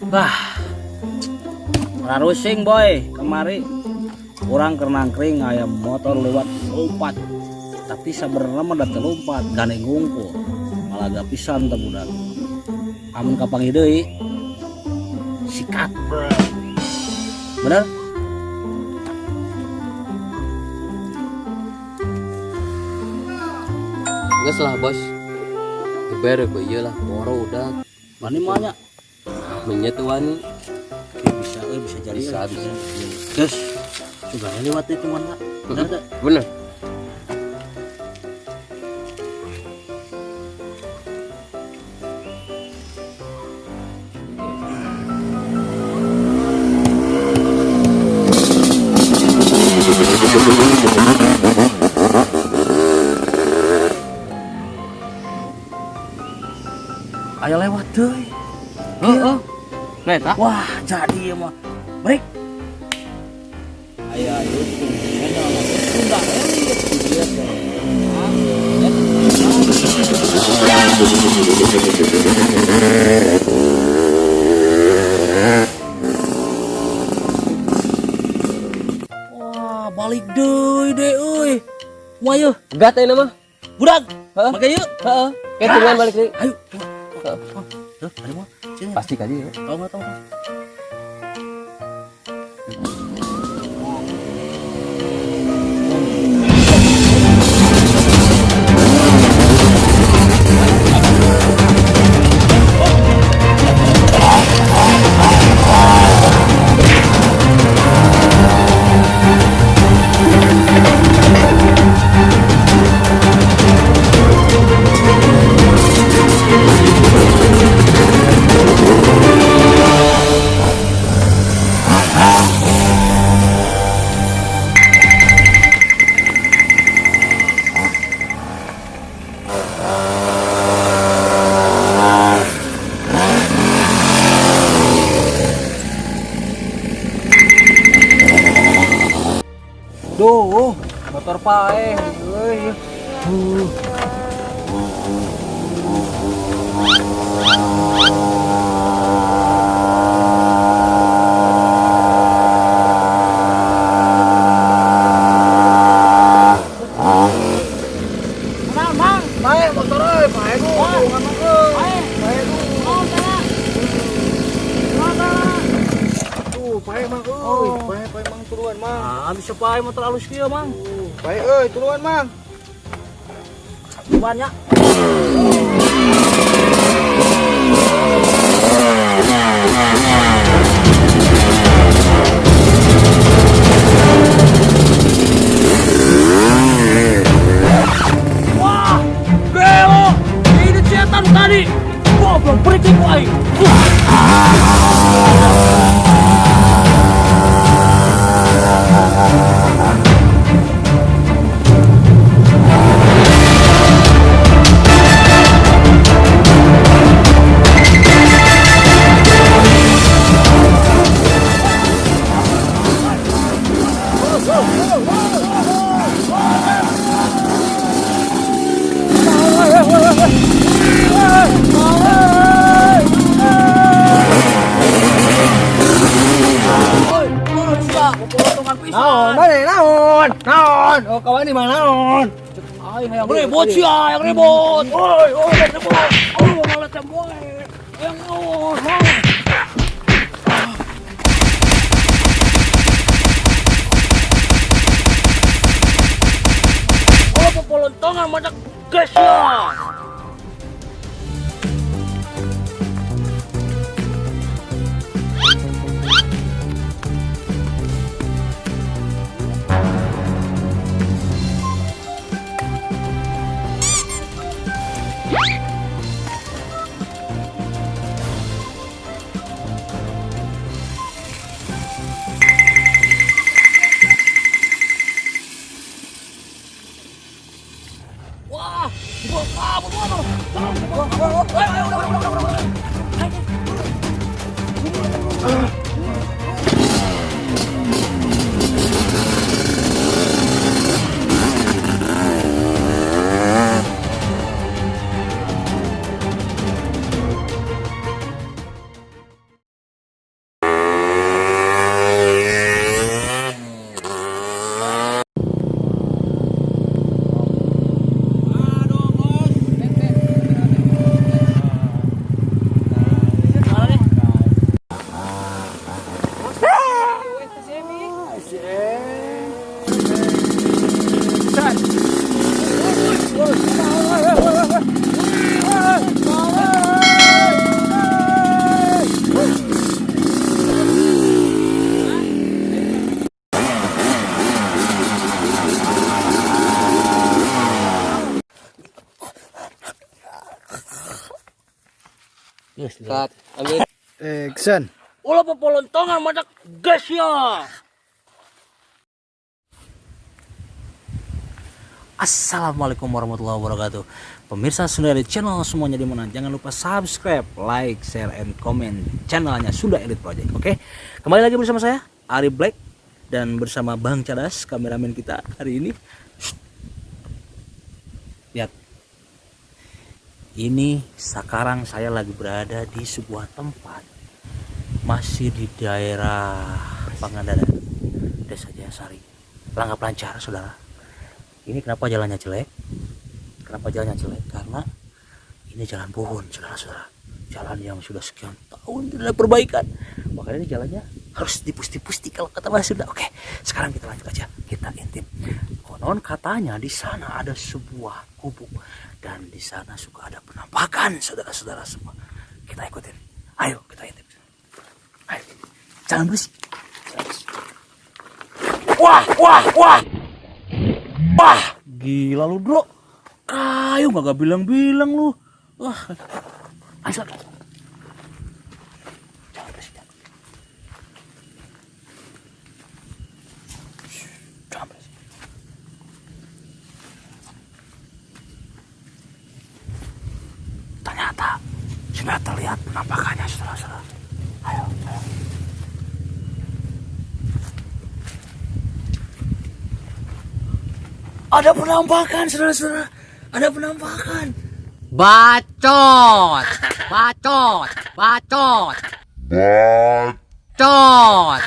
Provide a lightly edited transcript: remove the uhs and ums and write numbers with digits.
Bah. Rarusing boy, kemari urang keur nangkring aya motor lewat lompat. Tapi sabenerna mah da teu lompat, gandeng hungkul. Malaga pisan teh budak. Amun kapanggih deui sikat. Bener? Geus lah bos. Geber we ieu lah boro udah. Wani mah nya. Menyet wani. Bisa euy, bisa jadi. Bisa, euy. Bisa. Terus juga lewat itu mana? Bener teh? Bener. Aya lewat deui. Heeh. Nah eta. Wah, jadi ya mah. Break. Aya YouTube channel Sunda Elit di dieu teh. Ah, ya. Wah, balik deui deh euy. Kumaha yeuh? Pegat ayeuna mah. Budak. Hah? Make yeuh. Heeh. Kayak tungguan balik deui. Ayo. Tuh, ada mah. Sini. Pasti kali ya. Tahu nggak, tahu nggak? Duh, motor paeh euy. Mang, mang. Paeh motor euy, paeh du. Tulungan mah euy. Paeh du. Tuh, paeh mang euy. Paeh, paeh mang tulungan mang. Ah, bisa paeh motor alus kieu, Mang. Tuh, paeh euy, tulungan mang. Banyak. Wah, gelo. Ini setan tadi. Goblok, berhenti ku aing. Oi, turun sia, potongan pisan. Naon, balik naon? Naon? Oh, kawan di mana naon? Aing hayang ribut sia, hayang ribut. Oi, oi, ribut. Oh, malah tembok. Hayang naon, naon. Oh, popolontongan mata gas ya. Wah, dibawa kabur. Action. Ulah popolontongan madak gas ya. Assalamualaikum warahmatullahi wabarakatuh. Pemirsa Sunda Elite Channel semuanya di mana? Jangan lupa subscribe, like, share, and comment channelnya Sunda Elite Project. Oke, kembali lagi bersama saya Ari Black dan bersama Bang Cadas, kameramen kita hari ini. Shh. Lihat, ini sekarang saya lagi berada di sebuah tempat masih di daerah Pangandaran, Desa Jayasari, Langgap Lancar, saudara. Ini kenapa jalannya jelek? Kenapa jalannya jelek? Karena ini jalan pohon, saudara-saudara. Jalan yang sudah sekian tahun tidak ada perbaikan. Makanya ini jalannya harus dipusti-pusti kalau kata Mas Sunda. Oke, sekarang kita lanjut aja. Kita intip. Konon katanya di sana ada sebuah gubuk dan di sana suka ada penampakan, saudara-saudara semua. Kita ikutin. Ayo kita intip. Ayo. Jangan berisik. Jangan berisik. Wah, wah, wah. Wah, gila lu, Bro. Kayu gak bilang-bilang lu. Wah. Ayo. Jangan berisik. Jangan. Shh, jangan berisik. Ternyata sudah terlihat penampakannya, saudara-saudara. Ayo, ayo. Ada penampakan, saudara-saudara. Ada penampakan. Bacot, bacot, bacot, bacot.